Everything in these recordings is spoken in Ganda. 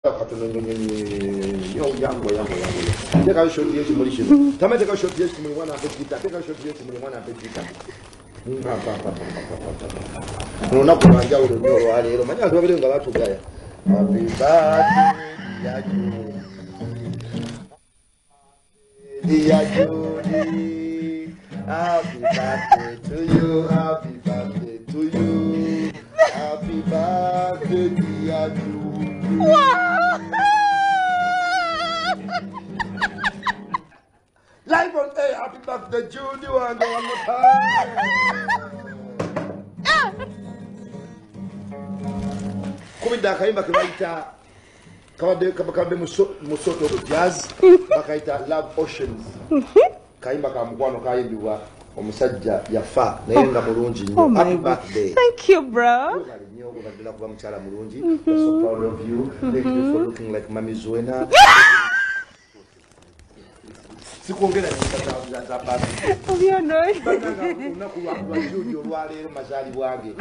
Katono nnyo. Yangu, yangu, yangu. Teekayo shot y'ekimuli kino. Tama, teekayo shot y'ekimuli, mwana ampe gita. Teekayo shot y'ekimuli, mwana ampe gita. Olunaku lwanjawulo nnyo olwaleero. Manyi abantu babere nga batugaya. Happy birthday, dear Judy. Dear Judy. Happy birthday to you. Happy birthday to you. Happy birthday, dear Judy. Wow! Live on air, happy birthday, Judy. One more time. Kubidde akayimba ke bayita kabadde mu sort of jazz, bakayita Love Oceans. Kayimba ka mukwano, kayimbibwa omusajja yafa naye nga mulungi nnyo. Oh my Happy God. birthday. Thank you, bro. Webale nnyo, webale kuba mukyala mulungi. We're so proud of you. Thank you for looking like Mami Zuena. Sikwongera nyimba za birthday. Obyono. Olunaku lwa Judy olwaleero mazaalibwa ge.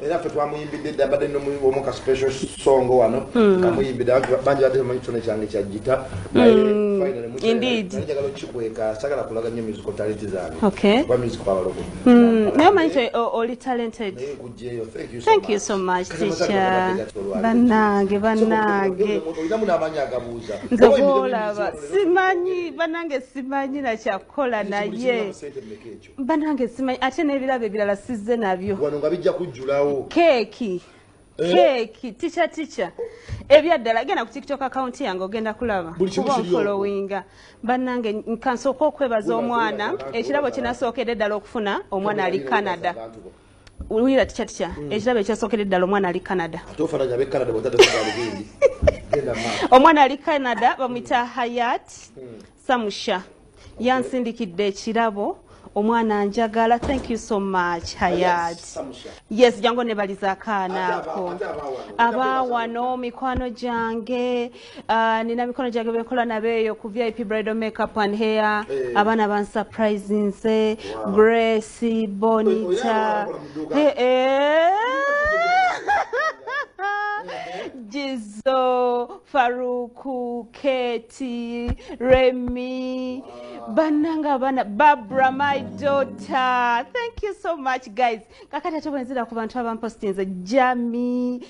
Era ffe twamuyimbidde dda, mbadde nomuka special song wano kamuyimbidde. Abantu bangi badde bamanyi kitone kyange kya gita, naye finally Indeed. Nali njagala okikweka, sagala kulaga nnyo musical talent zange. Kuba music wabalogo. Naye omanyi nti oli talented. Naye nkugjeeyo. Thank you so Thank you much. so much, Kati teacher. amazaalibwa gabadde olwaleero. Bannange, bannange. Olinamu n'amaanyi agabuuza. Nze Oba oyimire bwolaba music. Simanyi, bannange, simanyi nakyakukola. Ekimuli Naye kirina sente mmeka ekyo? Bannange, simanyi, ate n'ebirabo ebirala sizze nabyo. Wano nga bijja kujjulawo. Keeki. Eh? Keeki, teacher, teacher, ebyaddala genda ku TikTok account yange, ogenda kulaba. Buli kimu Kuba kiri okwo. nfollowinga. Bannange, nkansooka okwebaza Webaza, omwana. webaza abantu, Ekirabo webaza. kyenasookedde ddala okufuna, omwana ali Canada. Abantu bo. Wulira, teacher, teacher, ekirabo ekyasookedde ddala, omwana ali Canada. Ate ofaananya ab'e Canada bw'otaddeko galubindi. Genda maaso. Omwana ali Canada bamuyita Hayat Samusha, yansindikidde ekirabo. Omwana njagala. Thank you so much, Hayat. Samusha. Yes, jangu nebaliza akaana Ate ako. ate abaawano. Abaawano mikwano gyange, nina mikono gyange benkola nabeeyo ku VIP Bridal Makeup and Hair. Eh. Abaana bansurprisinze. Wow. Grace, Bonita. Oyo abakola mu dduuka. Eh, eh. Jizo, Faruku, Keti, Remy, bannanga abaana, Barbara, my daughter. Thank you so much, guys. Kakati ate bwenzira ku bantu abampostinze, Jami,